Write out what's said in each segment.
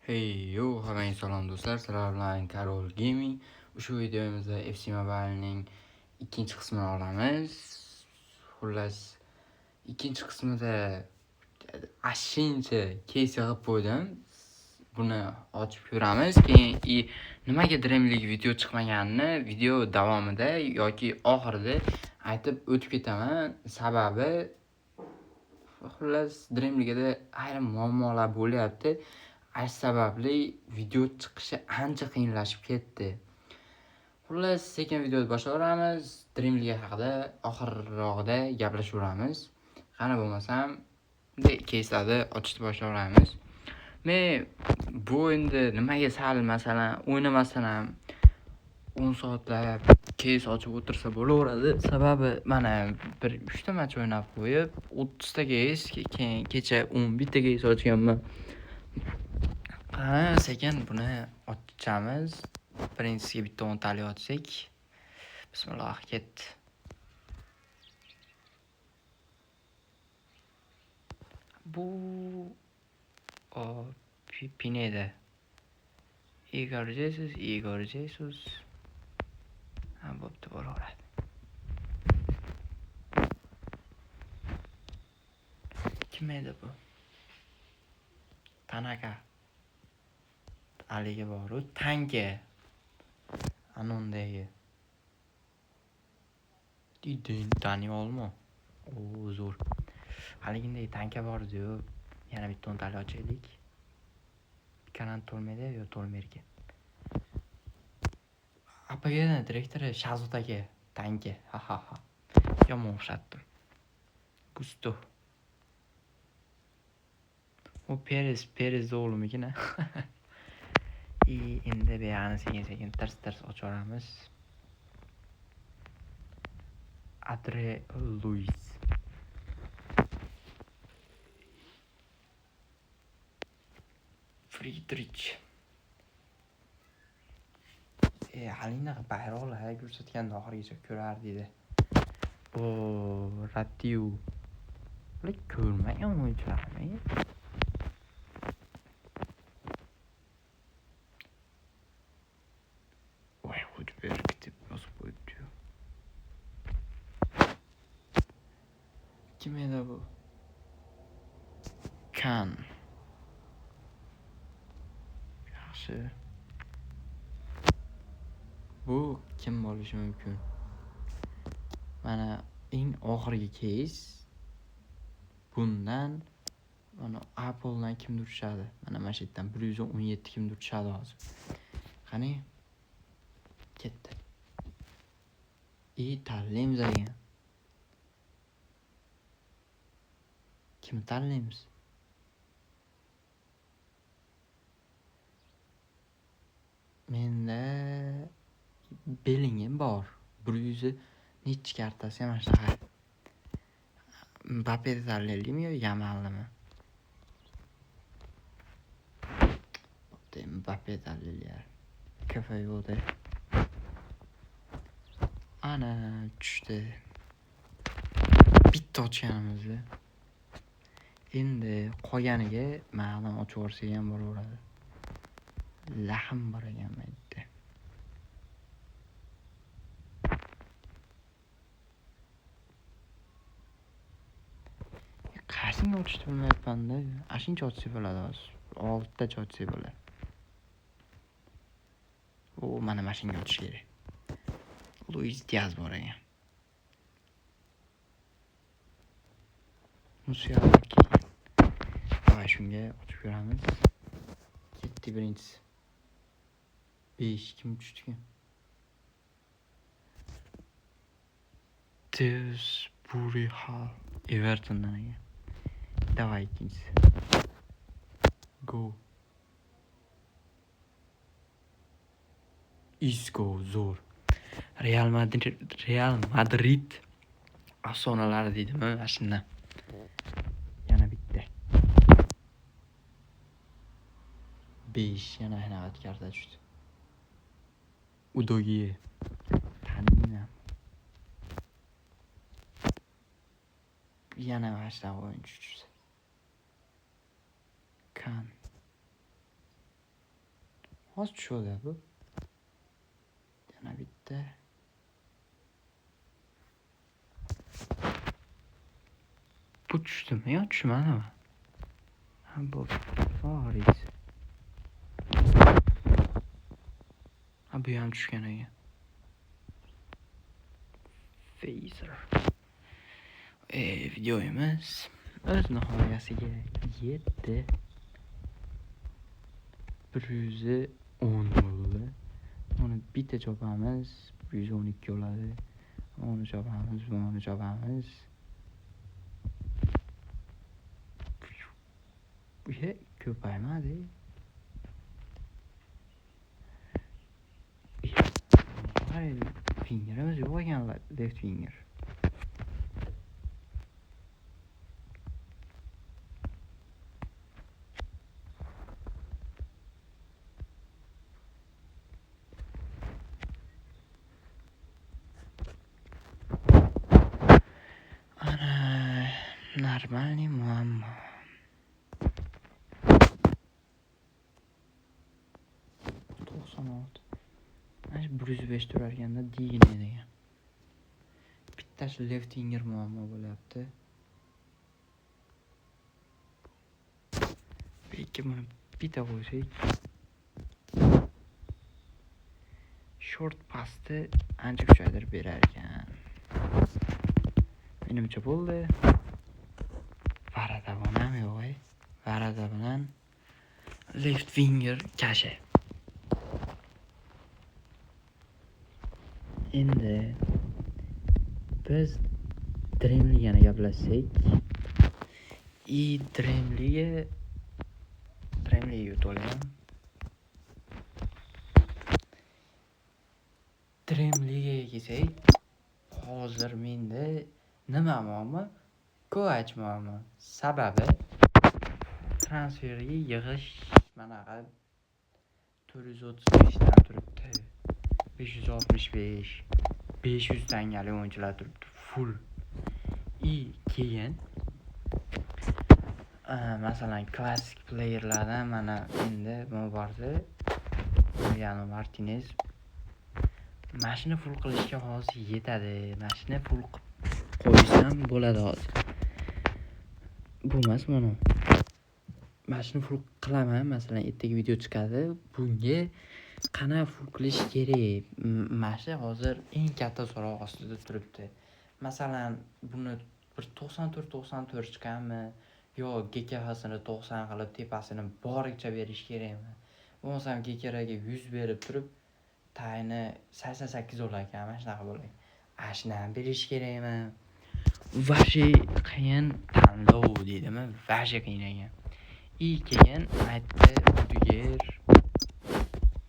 Hey yo, hammaga salom do'stlar, sizlar bilan Karol Gaming. Ushbu videomizda FC Mobile'ning ikkinchi qismini olamiz. Xullas, ikkinchi qismida ashincha кейс yig'ib qo'ydim. Buni ochib ko'ramiz. Keyin nimaga Dream League video chiqmaganini video davomida yoki oxirida aytib o'tib ketaman. Sababi xullas Dream League'da ayrim muammolar bo'lyapti. Shu sababli video chiqishi ancha qiyinlashib ketdi. Xullas, sekin videoni boshlayveramiz. Dream League haqida oxirrog'ida gaplashaveramiz. Qani bo'lmasam, keyslarni ochishni boshlayveramiz. Men bu o'yinda nimaga sal masalan o'ynamasdan ham 10 soatlab keys ochib o'tirsa bo'laveradi. Sababi mana bir 3 ta match o'ynab qo'yib, 30 ta keys, keyin kecha 11 ta keys ochganman. Qani sekin buni ochamiz. Birinchisiga bitta 10 talik ochsak. Bismillah, ketdi. Bu Pineda. Igor Jesus, Igor Jesus. Ha, bo'pti, bo'laveradi. Kim edi bu? Tanaka. Haligi bor-u, tanka. Anondagi. Dani Olmo. O, zo'r. Haligindagi tanka bor edi-yu. Yana bitta 10 talik ochaylik. Kanal to'lmaydi, yo to'lmaydi ekan. APG'ning direktori Shahzod aka, tanka. Ha ha ha. Yomon o'xshatdim. Gusto. U Perez, Perez o'g'limikin a? Endi buyog'ini sekin-sekin tirs-tirs ochaveramiz. Adre Luis. Friedrich. Halinaqa bayroqlar ko'rsatganda oxirigacha ko'rardi. Bu Ratiu. Ular ko'rmagan o'yinchilarmi? Voy, Hojberg deb yozib qo'yibdi-yu. Kim edi bu? Kan. Yaxshi. Bu kim bo'lishi mumkin? Mana eng oxirgi keys. Bundan mana Apple'dan kimdir tushadi. Mana shu yerdan 117 kimdir tushadi hozir. Qani? Ketdi. Tanlaymiz ekan. Kimni tanlaymiz? Menda Bellingham bor. 100 nechi kartasi ham shunaqa. Mbappeni tanlaylikmi yo Yamalnimi? Bo'pti, Mbappe tanlaylik. KF yo'qda. Ana tushdi. Bitta ochganimizda. Endi qolganiga ma'dan ochib yuborsak ham bo'laveradi. Lahm bor ekan bu yerda. Qaysini ochishni bilmayapman-da. Ashuncha ochsak bo'ladi hozir. 6 tacha ochsak bo'ladi. U mana shunga ochish kerak. Luis Diaz bor ekan. Musiala keyin. Va shunga ochib ko'ramiz. Ketdi birinchisi. 5 kim tushdi? Dewsbury Hall Evertondan ekan. Davay ikkinchisi. Go. Isco zo'r. Real Madrid afsonalari deydimi? Mana shundan. Yana bitta. 5 yana navbat karta tushdi. Udogie. Taniyman. Yana mana shunaqa o'yinchi tushdi. Kan. Hozir tushadi bu. Yana bitta. Bu tushdimi yo tushmadimi? Ha, bu oxirgisi. Ha, bu ham tushgan ekan. Phaser. Videomiz o'z nihoyasiga yetdi. 110 bo'ldi. Uni bitta chopamiz, 112 bo'ladi. Uni chopamiz, buni chopamiz. Ko'paymadi. Fingerimiz yo'q ekan, left finger. Ana нормальный muammo. 96. Mana shu 105 turar ekanda Digna degan. Bittasi left finger muammo bo'lyapti. Ikki buni bitta qo'ysak. Short passni ancha kuchaytirib berar ekan. Menimcha bo'ldi. Varada ham yo'q, Varada bilan left finger kasha. Endi biz Dream League'ni gaplashsak, Dream League yutib olgan. Dream League'ga kelsak, hozir menda nima muammo? Kovac muammo. Sababi transferga yig'ish manaqa 435 dan turibdi. 565, 500 tangali o'yinchilar turibdi full. Keyin masalan klassik playerlardan mana endi bu bordi. Emiliano Martinez. Mashina full qilishga hozir yetadi. Mashina full qilib qo'ysam bo'ladi hozir. Bu emas mana. Mashina full qilaman, masalan ertaga video chiqadi. Bunga qana full qilish kerak? Mana shu hozir eng katta so'roq ostida turibdi. Masalan, buni bir 94-94 chiqadimi yo GKHsini 90 qilib tepasini boricha berish kerakmi? Bo'lmasam GKRga 100 berib turib tayini 88 bo'lar ekan, mana shunaqa bo'lar. Ashuni ham berish kerakmi? Vashi qiyin tanlov deydimi? Vashi qiyin ekan. Keyin aytdi Rudiger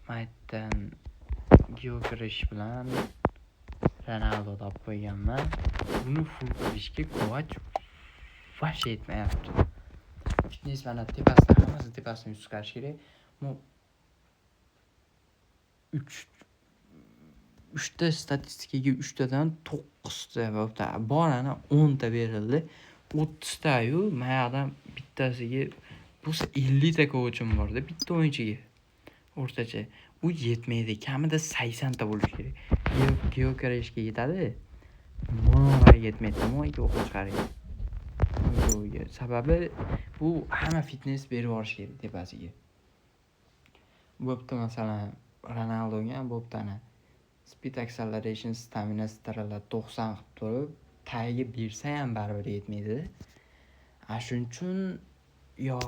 Maytdan Gyökeres bilan Ronaldo olib qo'yganman. Buni full qilishga Kovac vashi yetmayapti. Fitness mana tepasidan hammasi tepasini yuz chiqarish kerak. Bu 3 ta statistikaga 3 tadan 9 ta bor, ana 10 ta berildi. 30 ta-yu mayoqdan bittasiga bo'lsa 50 ta coachim borda bitta o'yinchiga. O'rtacha u yetmaydi, kamida 80 ta bo'lishi kerak. Gyökeresga yetadi. Monolar yetmaydi, tamom ikki o'qib chiqaring. Sababi bu hamma fitness berib yuborish kerak tepasiga. Bo'pti, masalan, Ronaldoga ham bo'pti ana. Speed acceleration, stamina staralar 90 qilib turib, tagiga bersa ham baribir yetmaydi. Shuning uchun yo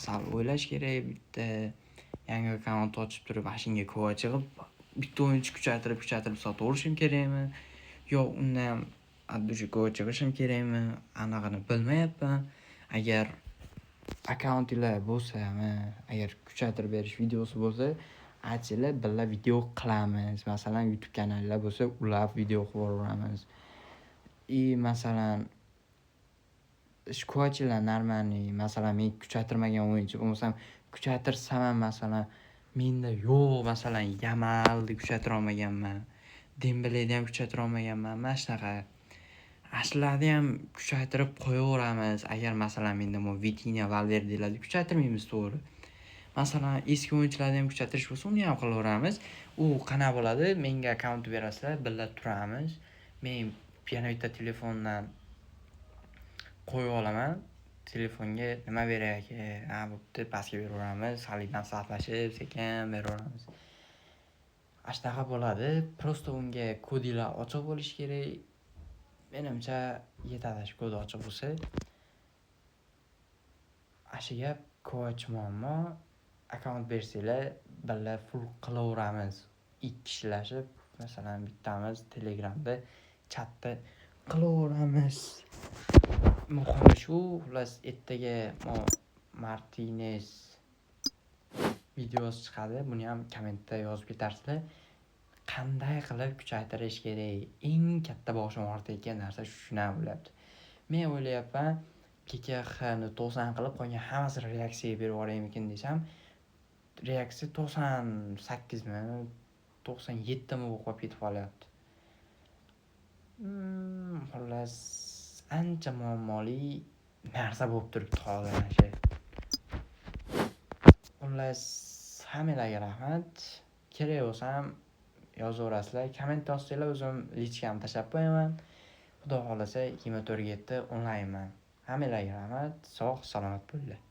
sal o'ylash kerak, bitta yangi akkaunt ochib turib, mashinga ko'va chiqib, bitta o'yinchi kuchaytirib sotaverishim kerakmi? Yo undan ham addushi ko'va chiqishim kerakmi? Anig'ini bilmayapman. Agar akkauntinglar bo'lsa, agar kuchaytirib berish videosi bo'lsa, aytsanglar, birga video qilamiz. Masalan, YouTube kanallar bo'lsa, ulab video qilib yuboramiz. Masalan, kovachilar normalniy, masalan, men kuchaytirmagan o'yinchi bo'lmasam, kuchaytirsam ham masalan, menda yo'q, masalan, Yamalni kuchaytira olmaganman, Dembeleni ham kuchaytira olmaganman, mana shunaqa. Ashlarni ham kuchaytirib qo'yaveramiz. Agar masalan menda bu Vitinha, Valverdelarni kuchaytirmaymiz to'g'ri. Masalan, eski o'yinchilarni ham kuchaytirish bo'lsa, uni ham qilaveramiz. U qanaqa bo'ladi? Menga akkaunt berasizlar, birga turamiz. Men yana bitta telefondan qo'yib olaman. Telefonga nima beray aka? Ha, bo'pti, pastga beraveramiz. Haligi maslahatlashib, sekin beraveramiz. Ana shunaqa bo'ladi. Просто unga kodinglar ochiq bo'lishi kerak. Menimcha yetadi shu kod ochiq bo'lsa. Ana shu gap. Kovach muammo. Akkaunt bersanglar, birga full qilaveramiz. Ikki kishilashib, masalan, bittamiz Telegramda chatda qilaveramiz. Muhimi shu, xullas, ertaga Martinez videosi chiqadi. Buni ham kommentda yozib ketarsizlar. Qanday qilib kuchaytirish kerak? Eng katta boshim og'ritayotgan narsa shunaqa bo'lyapti. Men o'ylayapman, KKXni 90 qilib, qolgan hammasini reaksiyaga berib yuboraymikin desam, reaksiya 98 mi, 97 mi bo'lib qolib ketib qolyapti. Xullas, ancha muammoli narsa bo'lib turibdi hozir mana shu. Xullas, hammanglarga rahmat. Kerak bo'lsam yozaverasizlar. Komment yozsanglar, o'zim личка mni tashlab qo'yaman. Xudo xohlasa, 24 ga 7 onlaynman. Hammanglarga rahmat. Sog' salomat bo'linglar.